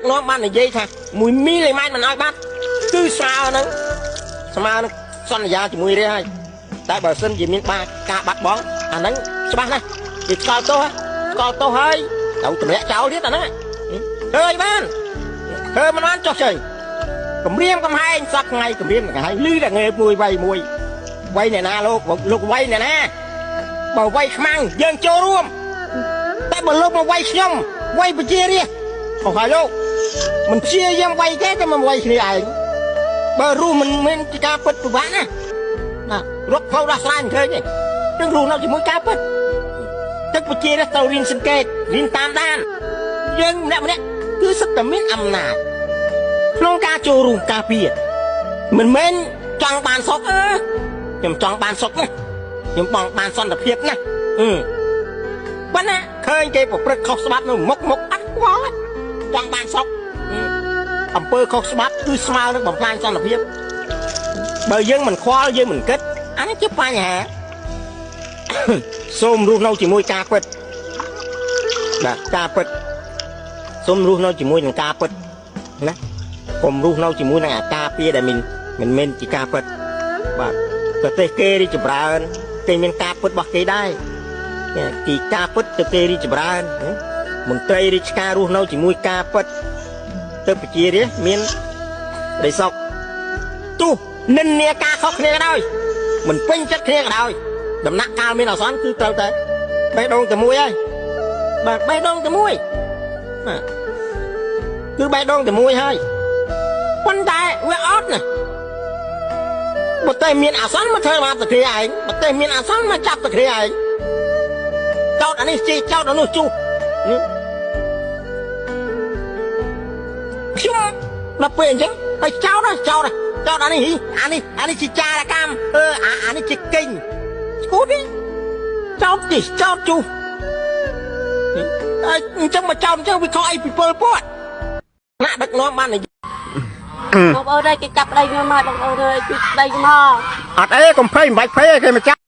នាំបាននិយាយថា1មីលីម៉ែត្រមិនឲ្យបាត់គឺស្មើនឹងស្មើនឹងសន្យាជាមួយរាហើយតែបើសិនជាមានបាការបាត់បង់អាហ្នឹងច្បាស់ណាស់គេស្កល់ទោសស្កល់ទោសហើយត្រូវទម្លាក់ចោលទៀតអាហ្នឹងធ្វើឲ្យបានធ្វើមិនបានចុះជ័យគម្រាមកំហែងសពថ្ងៃគម្រាមកំហែងលឺតែងើបមួយវៃមួយវៃអ្នកណាលោកលោកវៃអ្នកណាបើវៃខ្មាំងយើងចូលរួមតែបើលោកមកវៃខ្ញុំវៃប្រជារាស្ត្រអស់ហើយលោកមិនព្យាយាមវៃគេតែមកវៃគ្នាឯងបើរស់មិនមានជាការពិតពិបាកណាណារកផ្លូវដោះស្រាយមិនឃើញទេនឹងរស់នៅជាមួយការពិតទឹកប្រជារាស្ត្រត្រូវរៀនសង្កេតរៀនតាមដានយើងម្នាក់ម្នាក់គឺសិតតែមានអំណាចក្នុងការចូលរួមការពារមិនមែនចង់បានសុខអឺខ្ញុំចង់បានសុខណាខ្ញុំបងបានសន្តិភាពណាអឺប៉ុន្តែឃើញគេប្រព្រឹត្តខុសច្បាប់នៅមុខមុខអត់ខ្វល់ចង់បានសុខអំពើខុសច្បាប់គឺស្មើនឹងបំផ្លាញសន្តិភាពបើយើងមិនខ្វល់យើងមិនគិតអានេះជាបញ្ហា សូមរស់នៅជាមួយការពិតបាទការពិតសូមរស់នៅជាមួយនឹងការពិតណាកុំរស់នៅជាមួយនឹងអាការពារដែលមិនមិនមែនជាការពិតបាទប្រទេសគេរីកចម្រើនគេមានការពិតរបស់គេដែរគេការពិតទៅគេរីកចម្រើនមន្ត្រីរាជការរស់នៅជាមួយការពិតទៅប្រជារាស្ត្រមានក្តីសុខទោះនិន្នាការខុសគ្នាក៏ដោយមិនពេញចិត្តគ្នាក៏ដោយដំណាក់កាលមានអាសន្នគឺត្រូវតែបេះដូងតែមួយហើយបាទបេះដូងតែមួយបាទគឺបេះដូងតែមួយហើយប៉ុន្តែវាអត់ណាប្រទេសមានអាសន្នមកធ្វើបាបតែគ្នាឯងប្រទេសមានអាសន្នមកចាប់តែគ្នាឯងចោតអានេះជីចោតអានោះជុះខ្ញុំដល់ពេលអញ្ចឹងហើយចោតចោតចោតអានេះអានេះអានេះជាចារកម្មអឺអានេះជាកិញឈួតទេចោតទីចោតជុះហើយអញ្ចឹងមកចោតអញ្ចឹងវាខុសអីពីពលពតណាក់ដឹកនាំបាននិយាយ បងប្អូនអើយគេចាប់ប្តីខ្ញុំមកបងប្អូនអើយជួយប្តីខ្ញុំមក អត់អីកុំភ័យមិនបាច់ភ័យគេមកចាប់